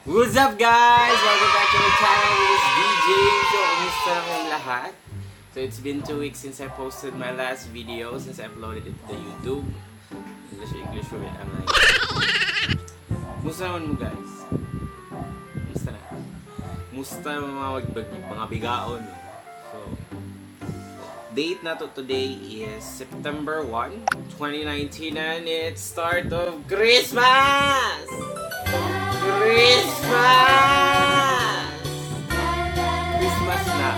What's up, guys? Welcome back to my channel. This is DJ. So, kumusta na kayong lahat? So, it's been 2 weeks since I posted my last video, since I uploaded it to the YouTube. English, English, wait, am I? Kumusta naman mo, guys? Kumusta na? Kumusta mga bigaon, no? So, date na to today is September 1, 2019, and it's start of Christmas! Christmas! Christmas na.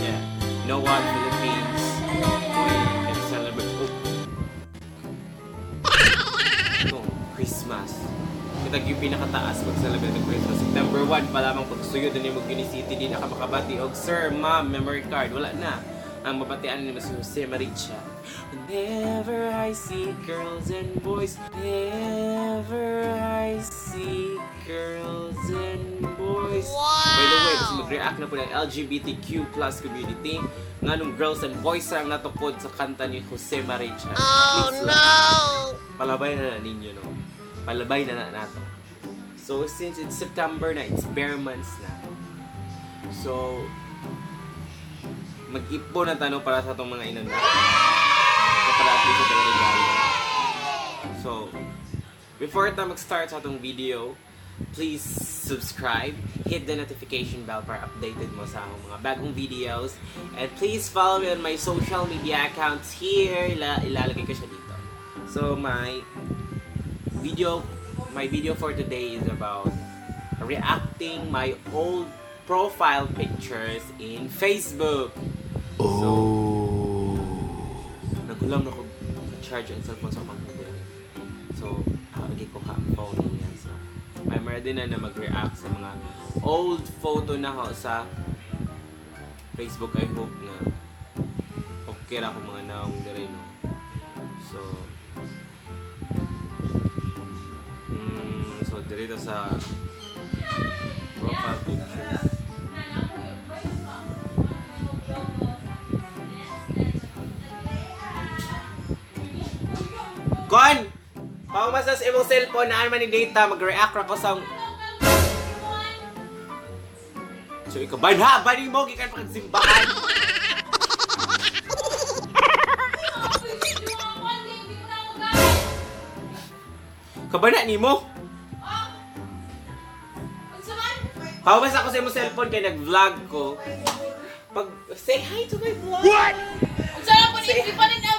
Yeah. You know what, Philippines? We can celebrate. Oh. Ito, Christmas. Kita yung pinakataas mag-celebrate ng Christmas. September 1 pa lamang, pagsuyod na nimo City, di na ka makabati og sir, ma'am, memory card. Wala na. Ang mabatian nimo si Jose Mari Chan. Whenever I see girls and boys, whenever I see girls and boys. By the way, kasi mag-react na po ng LGBTQ+ community. Nganong girls and boys ang natukod sa kanta ni Jose Mari Chan? Oh, please no! Palabay na na ninyo, no? Palabay na na nato. So, since it's September na, it's ber months na. So, mag-ipon na tanong para sa atong mga inana. So, para at least ito regalo. So, before ta mag-start sa atong video, please subscribe, hit the notification bell para updated mo sa akong mga bagong videos, and please follow me on my social media accounts here. Ilalagay ko siya dito. So, my video for today is about reacting my old profile pictures in Facebook. So, naghulam na ko charge ang cellphone sa akong. So, ako ko ka phone niya. So, I'm ready na na mag-react sa mga old photo na ako sa Facebook. I hope na okay ra ako mga naong diri, no. So, so diri to sa profile pictures. Kon! Pamasa sa imong cellphone naan man ni data, mag-react ra ko sa. So ikaw banha baning mo gikan pa kag simbahan. Kabana nimo? Pamasa ako sa imong cellphone kay nag-vlog ko. Pag say hi to my vlog. What?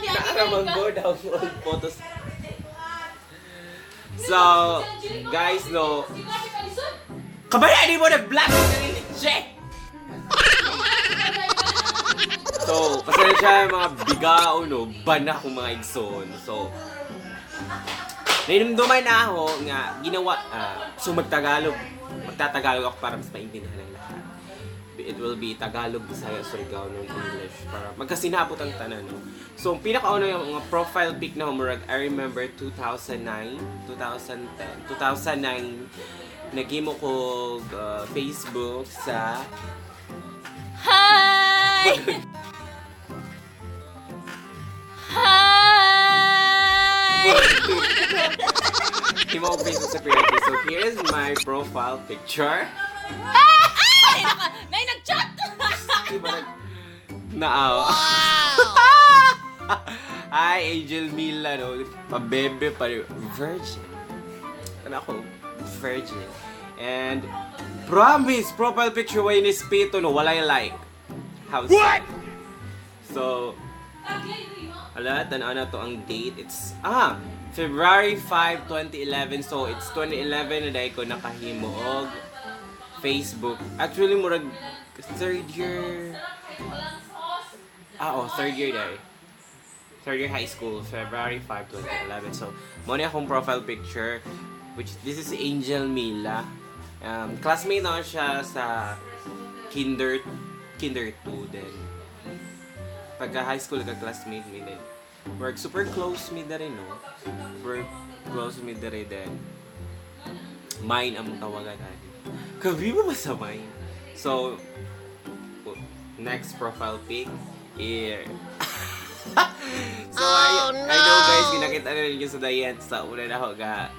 Naara go down old photos. So, guys, no. Kabana ni mo, nag-vlog ko check. So, pasensya mga bigao, no, bana akong mga igsoon. So, nainumduman na ako nga ginawa, so magtagalog, magtatagalog ako para mas maintindihan ng lahat. It will be Tagalog, Bisaya, Surigao, no, English para magkasinabot ang tanan, no. So, ang pinakauna yung mga profile pic na humurag, I remember 2009, 2010, 2009, naghimo ko Facebook sa Hi! Hi! Himo ko Facebook sa Pirati. So, here's my profile picture. Ay! Nay, nag-chat! Di ba nag... Naaw. Hi, Angel Mila, no? Pabebe pa rin. Virgin. Ano ako? Virgin. And, promise, profile picture way ni Spito, no? Walay like. House. What? So, ala, tanaw na to ang date. It's, February 5, 2011. So, it's 2011 na dahil ko nakahimo og Facebook. Actually, murag third year. Oh, third year dahil. Third year high school, February 5, 2011. So, mo na akong profile picture, which this is Angel Mila. Classmate na siya sa kinder 2 then. Pagka high school, ka-classmate me din. Work super close me na rin, no? Super close me na rin din. Mine ang tawagan natin. Kabi mo ba sa mine? So, next profile pic here. So, I know guys, ginakita na rin sa Dayan sa una na ako ga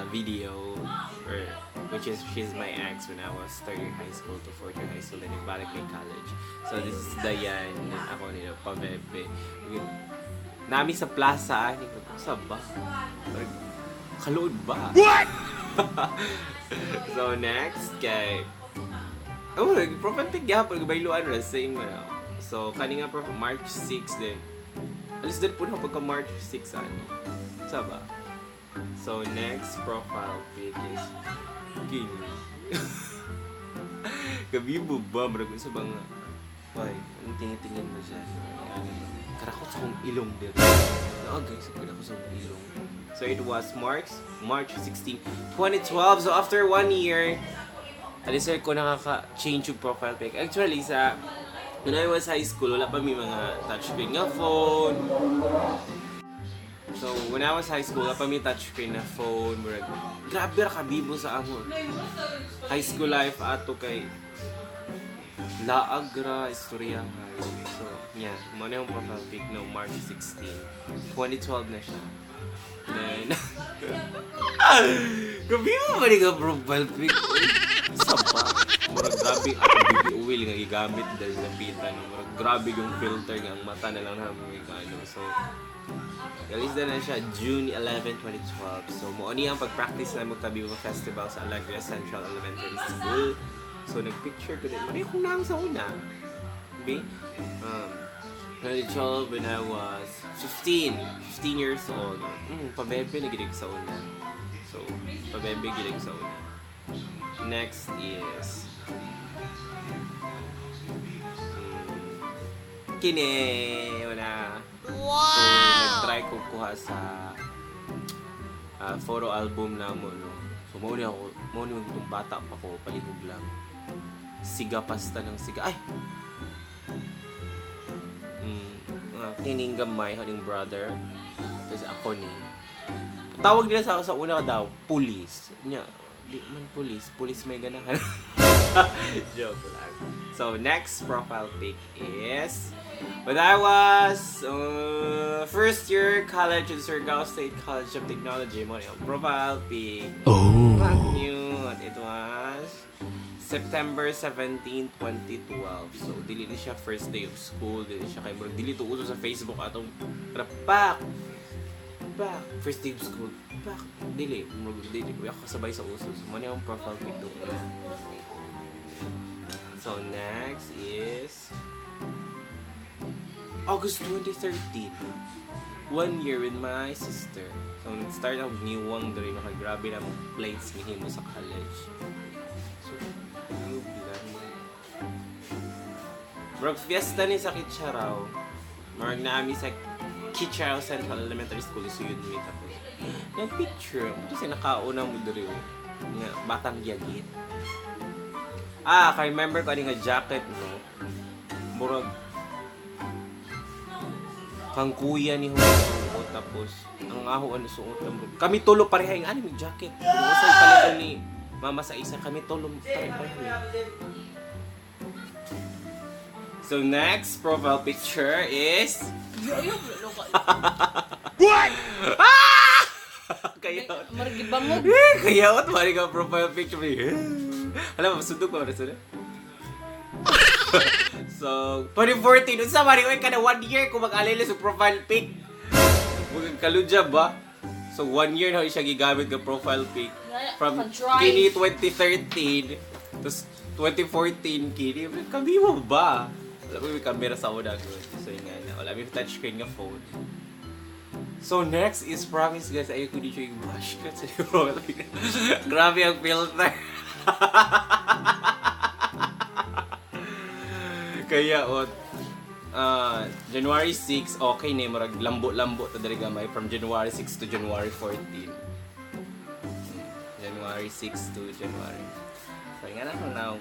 video or Which is, she's my ex when I was third year high school to fourth year high school, then nagbalik may college. So this is Dayan, ako nila, pabebe. Nami sa plaza, ani ko, sa ba? Parang, kaluod ba? What? So next, kay, oh, profile pic gyapon, gabayluan ra, same mo na. So, kani nga profile, March 6 din. Alis din po na pagka March 6, ano. Sa ba? So, next profile pic is King. Gabibo ba? Marag sa bang. Why? Anong tinitingin mo dyan? Karakot sa akong ilong din. No, guys, karakot sa akong ilong. So, it was March 16, 2012. So, after one year, alis ko nakaka-change yung profile pic. Actually, sa when I was high school, wala pa may mga touchscreen nga phone. So, when I was high school, wala pa may touchscreen na phone. Murag, grabe ra kabibo sa amo. High school life ato kay laag ra istorya. So, yeah, mo na yung profile pic no March 16, 2012 na siya. Then, gabi mo ba ni ka profile pic? Sa ba? Murag grabe ako BB oil nga gigamit dahil sa pita no. Murag grabe yung filter nga ang mata na lang namin ano. So, release na na siya June 11, 2012. So, mo ni ang pag-practice na Magkabiwa Festival sa Alegria Central Elementary School. So, nag-picture ko din. Mali kung nang sa una. Be? 2012 when I was 15. 15 years old. Pabebe na gidig sa una. So, pabebe gidig sa una. Next is kini wala. So, nag-try ko kuha sa photo album na mo, no. So, mo ni ako, mo ni itong bata pa ko, palihog lang. Siga pasta ng siga. Ay! Kining gamay, haning brother. Tapos ako ni. Tawag nila sa ako sa una daw, police. Nya, di man police. Police may ganahan. Joke lang. So, next profile pic is when I was first year college in Surigao State College of Technology. Mo yung profile pic. Oh. Cute. It was September 17, 2012. So, dili ni siya first day of school. Dili siya kay murag dili to uso sa Facebook atong pak pak first day of school pak dili murag dili ko ako kasabay sa uso. So, mo na yung profile pic doon. So, next is August 2013. One year with my sister. So, nag-start ako niwang diri no kay grabe na mong plates ni himo sa college. So, new lang. Murag fiesta ni sa Kitcharao. Murag naami sa Kitcharao Central Elementary School suyod mi tapos. Nag-picture. Ito si nakauna mo diri oh. Nga batang yagit. Ah, ka-remember ko ani nga jacket no. Murag kang kuya ni Hugo suot tapos ang aho ano suot lang bro. Kami tulo pareha yung ano may jacket. Pero usay palito ni mama sa isa kami tulo pareha. So next profile picture is What? Kaya Margibangog. kaya what mari ka profile picture ni. Alam mo sundog pa ba sundog? So, 2014, unsa man oy kada one year ko mag-alila sa profile pic. Mugag kaludya ba? So, one year na siya gigamit ng profile pic. From Pa-drive. kini 2013 tapos 2014 kini. Kami mo ba? Wala ko may camera sa una good. So, yun nga na. Wala may touchscreen nga phone. So, next is promise guys, ayoko di siya yung bash ka sa profile pic. Grabe ang filter. Kaya, o, January 6, okay na murag lambo-lambo ta diri gamay from January 6 to January 14. January 6 to January. So, nga na ako now.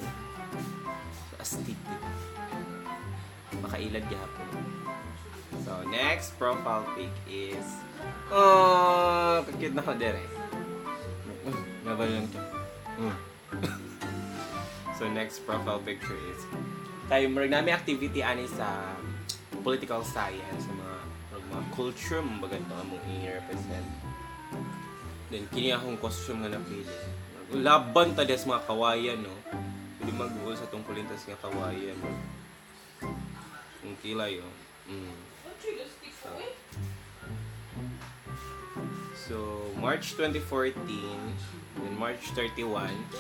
So, astig, di ba? Makailad gihapon. So, next profile pic is oh, kakit na ko dere. Nabal lang to. So, next profile picture is tayo murag nami activity ani sa political science sa mga murag mga culture mga ganito among i-represent. Then kini akong costume nga napili. Laban ta des mga kawayan, no. Pwede mag-google sa tong pulintas nga kawayan, no. Ang kilay, oh. So, March 2014, then March 31.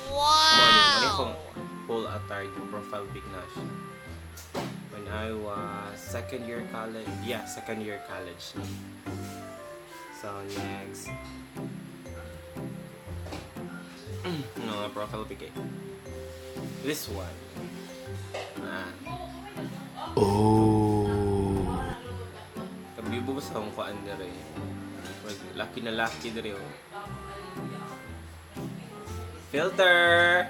Wow! Mao akong full attire profile pic na siya. When I was second year college, yeah, second year college. So, next. No, profile pic eh. This one. Ah. Oh. Kabibo ba sa akong kuan dere? Lucky na lucky dere oh. Filter!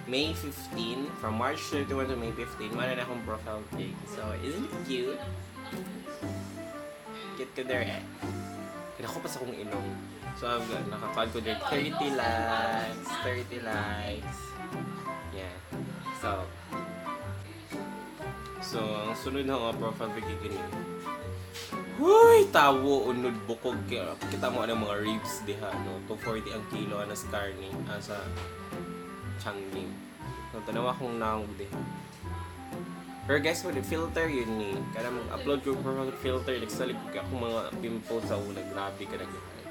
May 15, from March 31 to May 15, wala na akong profile pic. So, isn't it cute? Cute ko there eh. Kaya ko pa sa akong ilong. So, I've got, nakakuan ko there 30 likes, 30 likes. Yeah. So, ang sunod na nga profile pic gini. Huy, tawo unod bukog kaya kita mo ang mga ribs diha, no. 240 ang kilo ana sa karne, ah, sa Changi. So tanawa akong naong diha. Pero guys, what filter yun ni. Kada mag-upload ko profile filter, nagsalig ko akong mga pimple sa una, grabe ka naglahay.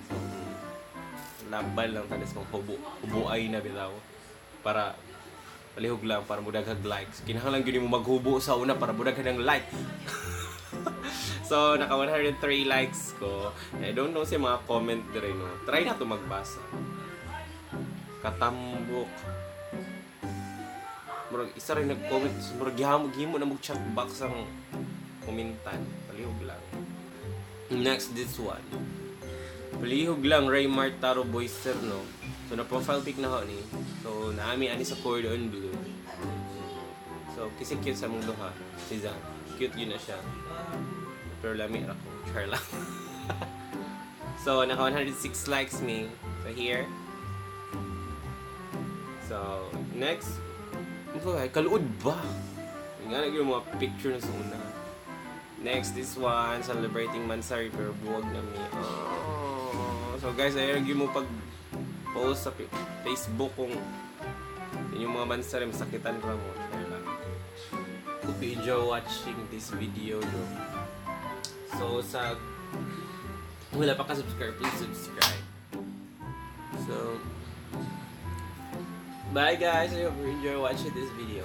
So, laban lang tanis mong hubo, hubuay na bitaw para palihog lang para mudaghag likes. Kinahanglan gyud mo maghubo sa una para mudaghan ng like. So, naka 103 likes ko. I don't know sa mga comment dire, no. Try na to magbasa. Katambok. Murag isa rin nag-comment, murag gihamo gihimo na mag chat box ang komentan. Palihog lang. Next, this one. Palihog lang, Raymart Taro Boyster, no. So, na profile pic na ho ni. So, naami ani sa Cordon Bleu. So, kasi cute sa mong duha. Si Zan. Cute yun na siya. Pero lami ra ko. Char lang. So, naka 106 likes me. So, here. So, next. Ito ay, kaluod ba? Nga na yung mga picture na sa una. Next, this one, celebrating Mansari, pero buwag na mi. Oh. So guys, ayun yung mo pag post sa Facebook kung inyong mga Mansari, masakitan ka mo. Share lang. Hope you enjoy watching this video, no? So, sa wala pa ka-subscribe, please subscribe. So, bye guys! I hope you enjoy watching this video.